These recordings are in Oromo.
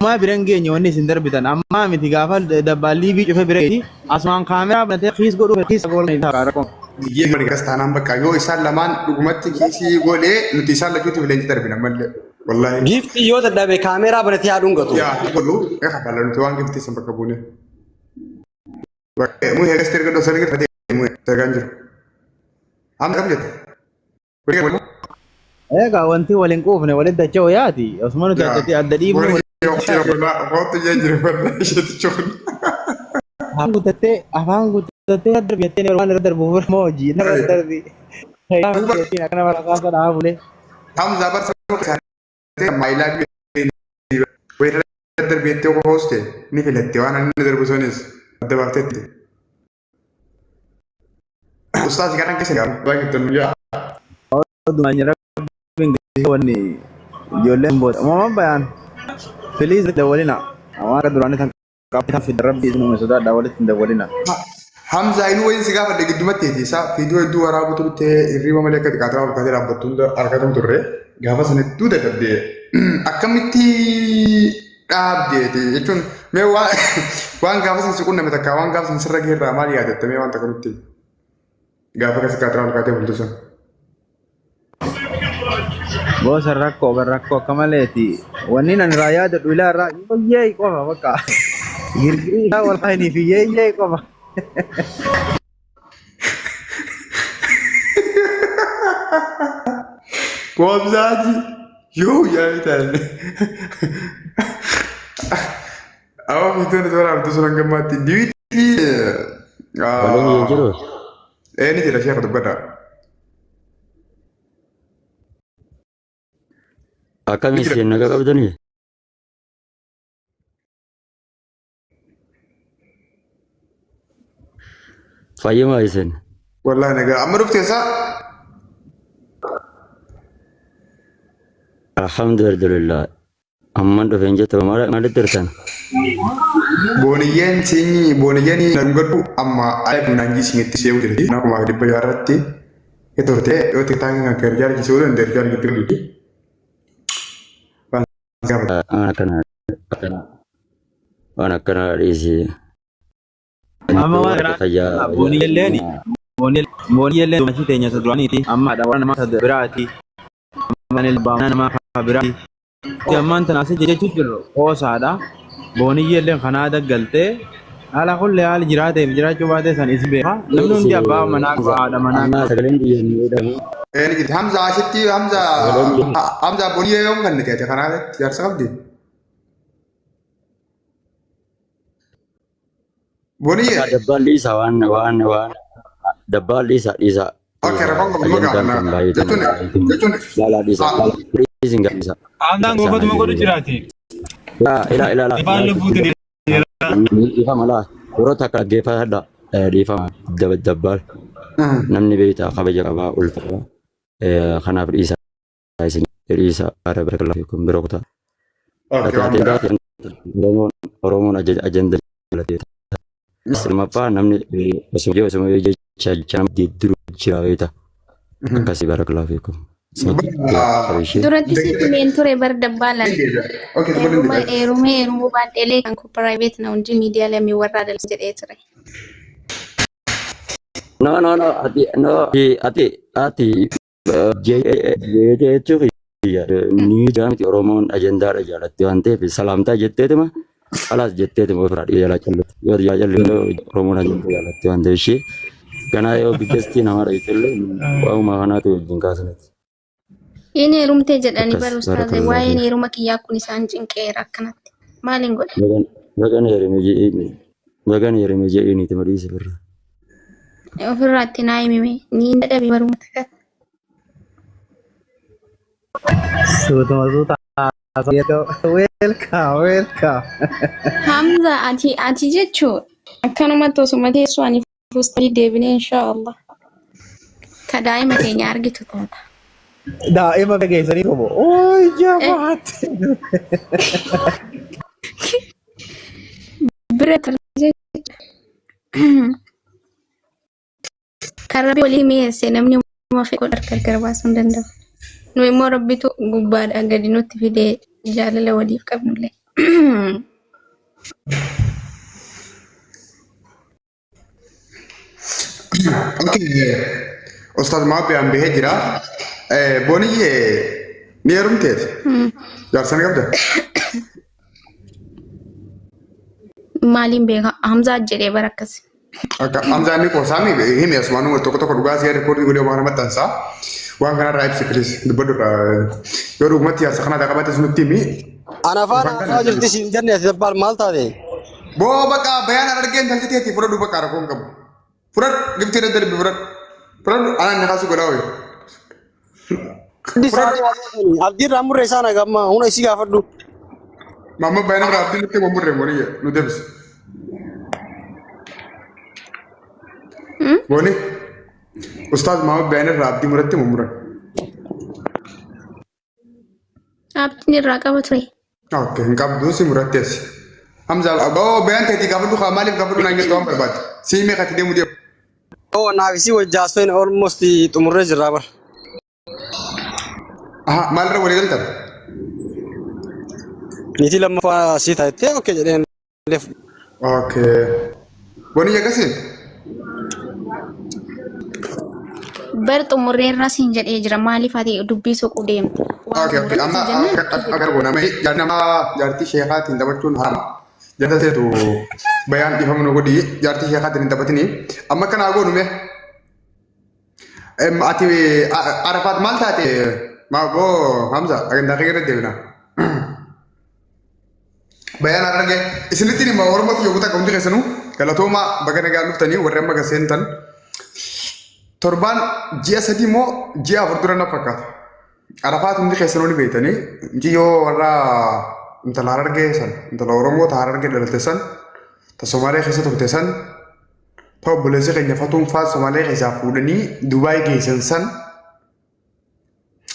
Ammaa bira hin geenye wanni isin darbitan ammaa miti gaafa dabbaan liivii cufe bira geeti asumaan kaameraa banatee kiis godhuu kiis goolni isaa rakkoo. Biyyee mani gas taanaan bakka yoo isaan lamaan dhugumatti kiisii godhee nuti isaan lachuutti leenci darbina mallee. Wallaahi. Giiftii yoo dadhabe kaameeraa banatee haa dhungatu. Yaa godhu ee kafala nuti waan giftii san bakka buune. Muhee gasti erga dosanii gadi muhee ergaan jiru. Amma kam jette? Egaa wanti waliin quufne walitti dacha'u yaati. Osuma nuti addatti adda dhiibnu afaan guuttattee afaan guuttattee irra darbi jettee waan irra darbu moo hojii irra darbi. Akkana barasaasa dhahaa bulee. Hamza barsa maayilaa wayirra darbeettee qofa ni filatte waan inni darbu sanis adda baafteetti. Ustaaz kana keessa gaafa baay'ee nu jaa. Odumaan rabbiin wanni ijoolleen booda. Uumama bayaan. Please dawwalina. Waan akka duraanii tan qabatan fida rabbi isin uume sodaadhaa walitti hin dawwalina. Hamza inni wayiin si gaafadhe giddumatti isaa viidiyoo hedduu waraabuu turte hirriba malee akka xiqqaataa ol kaatee dhaabbattu hunda argatamu turre gaafa sana hedduu dadhabde akkamitti dhaabdeeti jechuun mee waan waan gaafa san si qunname takka waan gaafa san sirra geerraa maal yaadatte mee waan takka nutti gaafa akkas xiqqaataa ol kaatee bultu sun. Boosa rakkoo bar rakkoo akka maleeti. Wanni nan irraa yaadadhu ilaa irraa yeey qofa bakka. Girgirii isaa wal kaayinii fi yeey yeey qofa. Koobsaaji yoo yaa'ii taane. Awa fiitoon toora abduu sun hanga ammaatti diwiitii. Waliin hin jiru. Ee ni jira sheekha dubbadhaa. Akkamii Ni jira. isin nagaa qabdanii? Fayyumaa isin. Wallahi nagaa amma dhufte isaa Alhamdulillah. Amman dhufeen jettu maalitti jirtan? Booniyyeen siinyi booniyyeen na dhungadhu amma ayyaaf naanjii isinitti see'uu jirti. Nama kumaaf dhibba jaarratti turte yoo tiktaakii kan kee ergaa argisuu danda'e ergaa argitti dhuti. Waan gaafata. Waan akkana waan akkana dhiisi. Amma waan Fayyaa booniyyelleen booniyyelleen dumatii teenya ta duraaniiti. Amma haadha warra namaa ta biraati. Amma abbaa namaa ka biraati. Ammaan tana asii jechuu jirru qoosaadha. Booniyyelleen kanaa daggaltee haala kullee haali jiraateef jiraachuu baatee san is beeka. Namni hundi abbaa manaa qaba haadha manaa Amma qaba. sagaleen biyya hin jedhamu. Ee ni jirti. Hamza asitti Hamza Sagaleen biyya Hamza booniyyee yoom kan ta'e kanaa jaarsa qabdi. Booniyyee. Dabbaan dhiisa waan waan waan dabbaan dhiisa dhiisa. Okay, rakkoon qabu nama Ajandaan gaafanna. kun baay'ee Jechuun jechuun Laalaa dhiisa. Dhiisin gaafisa. Aantaan goofatuma godhu jiraati. Ilaa ilaa ilaa. Ifaan lubbuutiin Dhiifama laa. Yeroo takka dhaggeeffadha. Dhiifama dabbaan namni beektaa kabaja qabaa ulfa qabaa. Kanaaf dhiisa isin dhiisa baara fiikum bira kutaa. Okay, waan biraa. Oromoon Oromoon ajanda jalatee lammaffaa namni osoo jee osoo jecha jecha nama diddiru jira beektaa. Akkasii baarakallahu fiikum. Duratti sitti meen ture bar dabbaalan. Okay, Heeruma heerumee heerumuu baadheelee kan koo private na hundi miidiyaa lamii warraa dalsa jedhee ture. No, no, no, ati, no, ati, ati, jechuu kiyya ni jira miti Oromoon ajandaadha jaalatti waan ta'eef salaamtaa jetteetuma alaas jetteetuma ofirraa dhiira jalaa callutti yoo jalaa callu Oromoon ajandaa jaalatti waan ta'eef ishee ganaa yoo biggastii namaa dhageettellee waa'uma kanaatu wajjin kaasnati. Inni heerumtee jedhanii Akkas bar ustaaze barakallahu waa'een fiik. heeruma kiyyaa kun isaan cinqeera akkanatti. Maaliin godhe? Bagan heerume je'ini bagan heerume je'iniiti madhiisi birra. Ofirraa itti naa himime. Ni dadhabe baruma takka. Suutuma suuta Welcome, welcome. Hamza ati ati jechuu akkanumatti osuma teessoo ani fustanii deebinee inshaallah. Ka daa'ima keenya argitu taata. Daa'ima geessanii qomo. Ooy jabaate. Bira tarree jechuudha. Kan rabbi walii mi'eesse namni uma fedhu gargar baasuu hin danda'u. Nu immoo rabbitu gubbaadhaa gadi nutti fidee jaalala waliif qabnullee. Okay. Ustaaz Maabbiyaan bahee jira. Booniyyee ni heerumteeti? Jaarsa ni qabda? Maaliin beeka Hamzaa jedhee bara akkas. Akka Hamzaan ni qoosaami himi asumaan tokko tokko dhugaa si'a rikoordii godhee waan maxxansaa. Waan kanarraa ibsi please dubbadhu irraa yoo dhugumatti jaarsa kanaa qabaate nutti himi. Ana afaan haasaa jirti siin jenne ati dabbaal maal taate? Boo baqa bayaan argeen intalti teeti fudhadhu baqa rakkoo hin qabu. Fudhadhu giftii irra darbi fudhadhu. Fudhadhu anaan ni kaasu godhaa wayi. Abdii isaanii haasofani. Abdii irraa murree isaan hagamma huna isii gaafadhu. Mamma bayaan irraa abdii nutti murree booniyye nu deebisi. Booni ustaaz Mamma bayaan irraa abdii muratti mummuran. Abdiin irraa qaba ture. Okay, hin qabdu si murattees. Hamza aboo bayaan teetii gaafadhu kaa maaliif gaafadhu naan jettu waan barbaadde. Si meeqa ati deemu deemu. Oo naaf isii wajjaasfeen almost xumurree jirraa bara. Aha maalirra walii galtan? Niitii lammaffaa sii taatettee okay jedheen illee fudhe. Okay. Booniyye akkasii? Bar xumurree irraa siin jedhee jira maaliif ati dubbii soquu deemta? Waan Okay, okay. xumurree Amma siin jennaan akka goona. Jaartii nama jaartii sheekaatiin taphachuun harama. Jaartii teetu bayaan dhiifama nu godhi jaartii sheekaatiin hin taphatini. Amma kanaa goonu mee? Ati Arafaat maal taate? Maa boo Hamza agantaa kee irra deebina. Bayaan hararge isinitti hima Oromootti yogguu takka hundi keessanuu galatoomaa baga nagaan dhuftanii warri amma gaseentan torbaan ji'a 3 moo ji'a 4 dura na fakkaata. Arafaat hundi keessanuu ni beektanii mucayyoo warra intala harargee san intala Oromoo ta harargee dhalatte san ta Somaalee keessa turte san ta obboleessi keenya Fatuun faa Somaalee keessaa fuudhanii Dubaay geessan san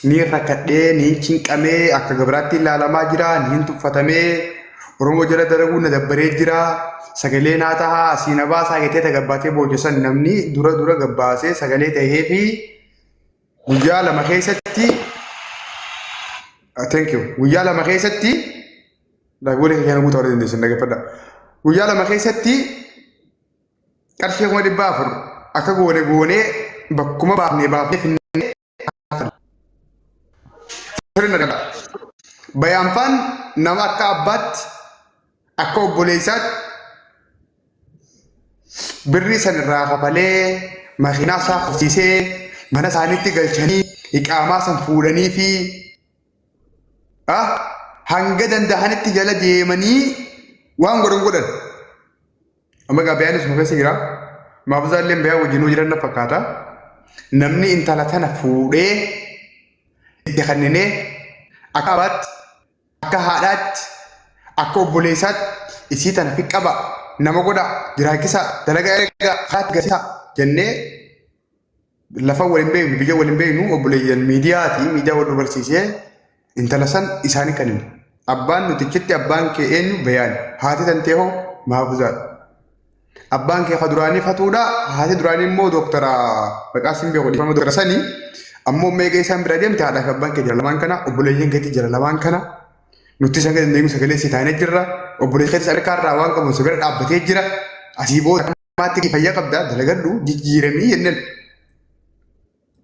ni rakkadhee ni cinqamee akka gabraatti ilaalamaa jira ni tuffatamee Oromoo jala dalaguu na dabbaree jira sagalee naa tahaa asii na baasaa jettee ta gabbaatee booje san namni dura dura gabbaasee sagalee tahee fi guyyaa 2 keessatti thank you guyyaa 2 keessatti Laayivoolii keenya guutuu warra dandeessan dhaggeeffadha. Guyyaa 2 keessatti qarshii 400,000 akka goone goonee bakkuma baafnee baafnee finnee sirna dhala. Bayaanfaan nama akka abbaatti akka obboleessaatti birrii san irraa kafalee makiinaa isaa qubsiisee mana isaaniitti galchanii iqaamaa san fuudhanii fi hanga danda'anitti jala deemanii waan godhan godhan. Amma egaa bayaanis nu keessa jira. Maafuzaa illee bayaa wajjin jiran na fakkaata. Namni intala tana fuudhee itti kenninee akka abbaatti, akka haadhaatti, akka obboleessaatti isii tana fi qaba nama godha jiraachisa dalagaa ergaa karaatti garsiisa jennee lafa wal hin beeknu biyya wal hin beeknu obboleeyyan miidiyaati miidiyaa wal nu barsiisee intala san isaanii kan abbaan nutichitti abbaan kee eenyu bayaan haati tantee hoo maafuzaadha. Abbaan kee ka duraanii fatuudha haati duraanii immoo dooktara maqaa siin beeku dhiifama dooktara sanii ammoo meeqa isaan bira deemte haadhaa fi abbaan kee jira lamaan kana obboleeyyan keetii jira lamaan kana nuti isaan gadi deemu sagalee si taanee jirra obboleeyyan keetis harkaa irraa waan qabu si bira dhaabbatee jira asii booda maatti fayyaa qabda dalagadhu jijjiiramii jenneen.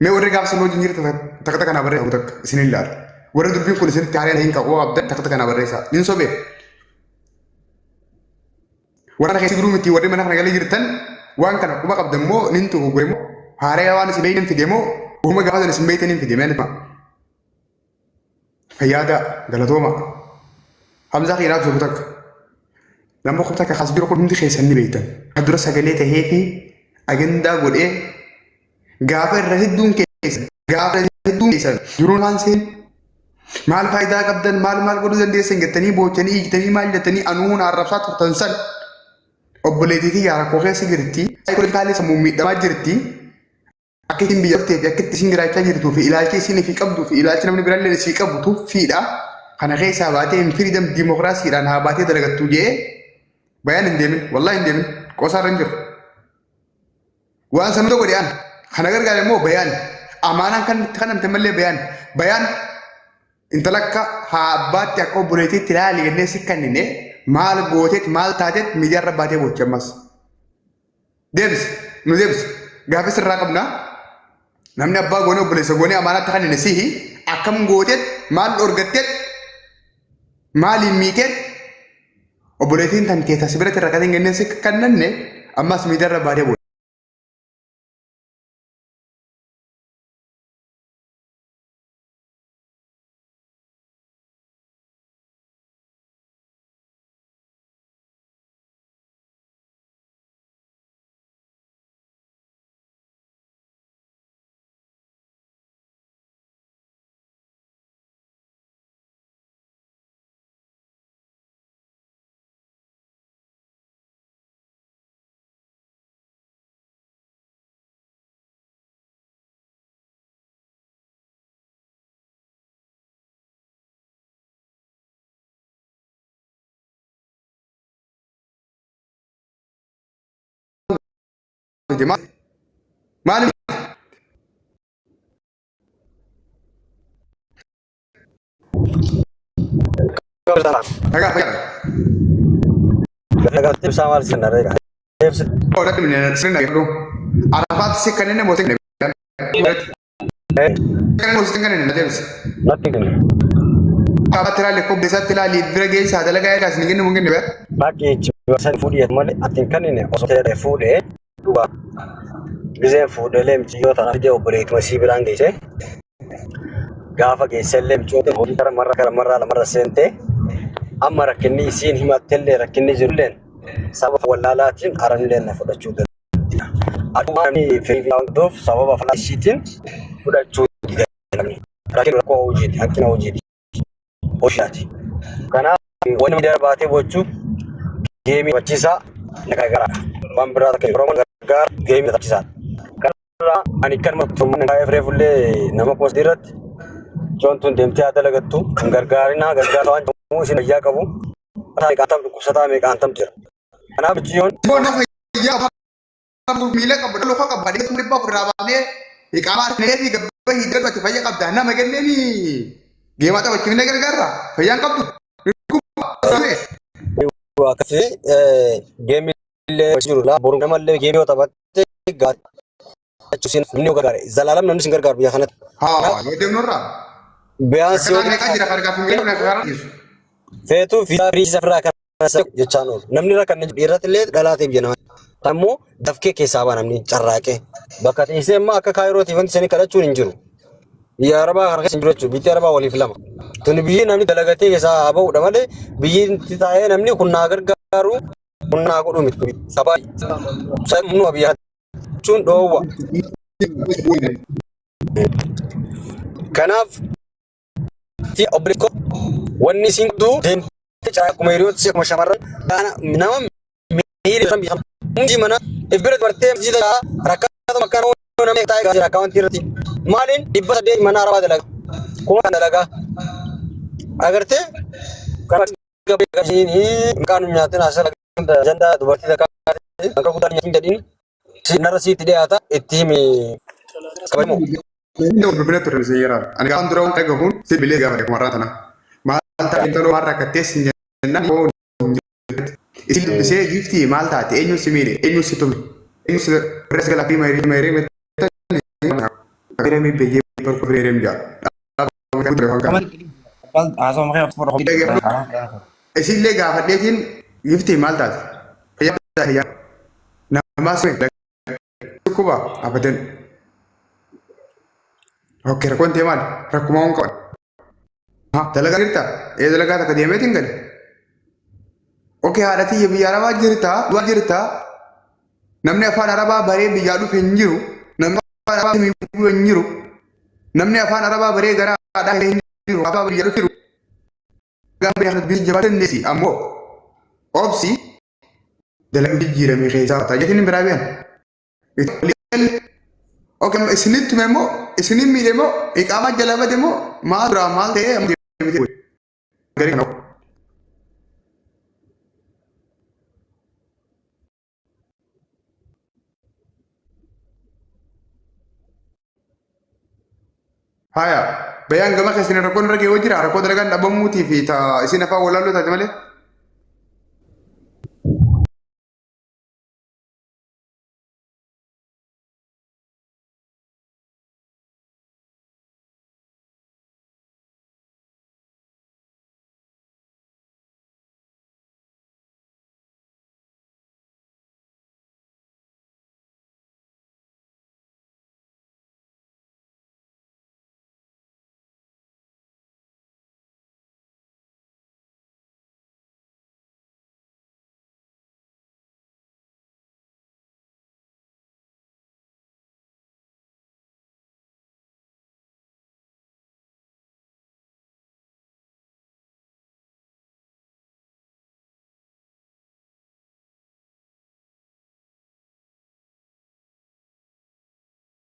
Mee warri gaafa sun wajjin jirtu takka takka naa barreessa takka isin ilaala. Warri dubbiin kun isinitti haareen hin qabu qabdan takka takka naa barreessa. Nin sobee. Warra kana keessa jiruu miti warri mana kana galee jirtan waan kana quba qabdan moo nin tuqu godhe moo haaree waan isin beeytan fide moo uuma gaafa sana isin beeytan hin fide mee nima. Fayyaada galatooma. Hamzaa keenyaa jiru takka. Nama kuma takka as jiru kun hundi keessan ni beektan. Kan dura sagalee tahee fi agandaa godhee gaafa irra hedduun keessan gaafa irra hedduun keessan jiruun waan seen maal faayidaa qabdan maal maal godhuu dandeessan jettanii boochanii ijjitanii maal jettanii anuun arrabsaa turtan san obboleettii tiyyaa rakkoo keessa jirti saayikoolojikaalii sammuu miidhamaa jirti akka isin biyya dhuftee fi akka itti isin jiraachaa jirtuu fi ilaalchi isin fi qabduu fi ilaalchi namni biraallee isii qabu tuffiidha. Kana keessaa baatee hin firiidam diimokiraasiidhaan haa baatee dalagattu jee bayaan hin deemin wallaahi hin deemin qoosaa irra hin jiru. Waan san hunda godhe an kana gargaare immoo bayaan amaanaan kan itti kanamte mallee bayaan bayaan Intala akka haa abbaatti akka obboleettiitti ilaali jennee si kennine maal gooteet maal taateet miidiyaarra baatee boochi ammas. Deebisi nu deebisi gaaffii sirraa qabna. Namni abbaa goonee obboleessa goonee amaanaatti kennine sihi akkam gooteet maal dhorgatteet maaliin miiteet obboleettiin tan teessa si biratti rakkateen jennee si kennanne ammas miidiyaarra baatee boochi. Maal nagaa fayyaa. Ibsaa maal sin dha? Arafaatti si kanneen namoota kanneen deebise. Natti kennu. Arafaatti ilaalle kobbeessaatti ilaalli bira geessaa dalagaa eegaas ni kennu hin kennu. Bakki san fuudhee malee ati hin kennine osoo ta'e fuudhee dhugaa. Gizeen fuudhee leenjiyyoo tana fidee obboleettuma isii biraan geesse. Gaafa geesse leenjiyyoo hojii kara marra kara marraa lamarra seentee amma rakkinni isiin himattellee rakkinni jirulleen sababa wallaalaatiin aramillee na fudhachuu danda'a. Aduma namni firii waan qabduuf sababa falaa isiitiin fudhachuu danda'a. Rakkinni rakkoo hojiiti hanqina hojiiti. Hojiidhaati. Kanaaf wanni miidiyaa baatee gochuu geemii taphachiisaa na gargaara. Waan biraa takka Oromoon gargaara geemii taphachiisaa. Kanarraa ani kanuma tummaan kaa'ee reefullee nama poostii irratti joontuun deemtee haa dalagattu kan gargaarinaa gargaara waan jedhamu isin fayyaa qabu. Meeqaan dhukkubsataa meeqaan tam jira. Kanaaf jiyoon Boona fayyaa miila qabu luka qabu hadii dhibba ofirraa baafnee iqaamaa fi gabba hidhatu ati fayya qabda nama kenneeni geemaa taphachiifnee gargaarra fayyaan qabdu. Akkasii geemii illee jiru laa boru namallee geemii yoo taphatte gaachuu namni yoo gargaare zalaalam namni sin gargaaru biyya kanatti. Haa yoo deemnurraa. Biyaan si Rakkataa meeqaa jira gargaarfu miila kana dhiisu. feetuu fi firii irraa kan jechaan oolu. Namni rakkanne dhiirratti illee dhalaa ta'e biyya namaa. Ammoo dafkee keessaa ba'a namni carraaqee. Bakka teessee amma akka kaayirootiif wanti sanii kadhachuun hin jiru. Biyya Arabaa kana keessa hin jiru jechuudha. Biyyi Arabaa waliif lama. Tuni biyyi namni dalagatee keessaa haa ba'uudha malee biyyi itti taa'ee namni kun naa gargaaru kun naa godhu miti. Sabaa sabnu biyya jechuun dhoowwa. Kanaaf obboleetti wanni isin qabdu deemtee akkuma hiriyoota akkuma shamarran nama miira biyya hundi mana bira dubartee masjida rakkatuma akka nama taa'ee jira akkaawwantii irratti maaliin 800 mana arabaa dalaga kuma kan dalagaa agartee maqaan nyaatin asirra ajandaa dubartii takka akka guddaa nyaatin jedhin narra siitti dhiyaata itti himi kabajamoo. Inni hordofina ture seera. Ani gaafan dura dhagahuun si bilee gaafa kumarraa tana. Maal taate intaloo maal rakkattee si jennaan isin dubbisee giiftii maal taate eenyu si miidhe eenyu si tume eenyu si res gala fi mayrii mayrii mettani beyyee barko fireerem jaa. Isillee gaafadheetiin giiftii maal taate fayyaa namaa si dhukkuba abadan. Okay, rakkoon ta'e maali? Rakkuma waan qaban. Dalagaa jirta? Ee dalagaa takka deemeetiin gale. Okay, haadha tiyya biyya Arabaa jirta? Du'aa jirta? Namni afaan Arabaa baree biyyaa dhufe hin jiru. Namni afaan Arabaa miidhuu hin jiru. Namni afaan Arabaa baree gara haadhaa hin jiru. Afaan biyya dhufe jiru. Gaafa biyya kana biyya jabaa dandeessi ammoo obsi dalagaa jijjiirame keessaa ta'a jechuun biraa beekan. Okay, isinitti tume moo isinin miidhe moo iqaamaa jala bade moo maal duraa maal ta'ee amma deemtee garii kana. Haya. Bayaan gama keessan rakkoon irra ga'ee jira. Rakkoo dalagaan dhabamuutii fi isin afaan walaaloo taate malee.